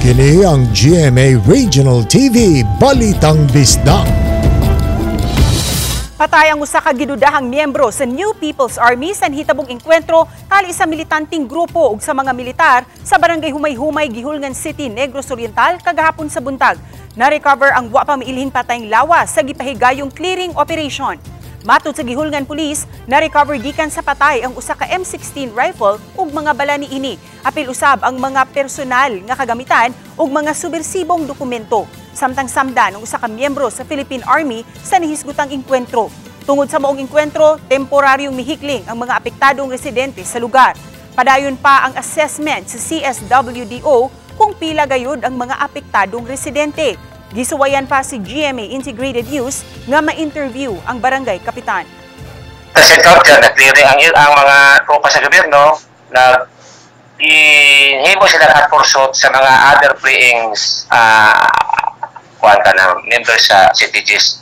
Kini ang GMA Regional TV Balitang Bisdak. Patay ang usa ka gidudahang miyembro sa New People's Army sa hitabong engkwentro tali sa militanteng grupo ug sa mga militar sa Barangay Humay-Humay, Guihulngan City, Negros Oriental kagahapon sa buntag. Na-recover ang wa pa mailhin patayng lawas sa gipahigayong clearing operation. Matod sa Guihulngan Police, na-recover gikan sa patay ang usa ka M16 rifle ug mga bala niini. Apil usab ang mga personal nga kagamitan ug mga subversibong dokumento. Samtang samdan ang usa ka miyembro sa Philippine Army sa nahisgutang engkwentro. Tungod sa maong engkwentro, temporaryong mihikling ang mga apektadong residente sa lugar. Padayon pa ang assessment sa CSWDO kung pila gayud ang mga apektadong residente. Gisuwayan pa si GMA Integrated News nga ma-interview ang barangay kapitan. Sa encounter, na-clearing ang mga tropa sa gobyerno, na himo sila hot pursuit sa mga other fleeing kuan ka na members sa CTGs.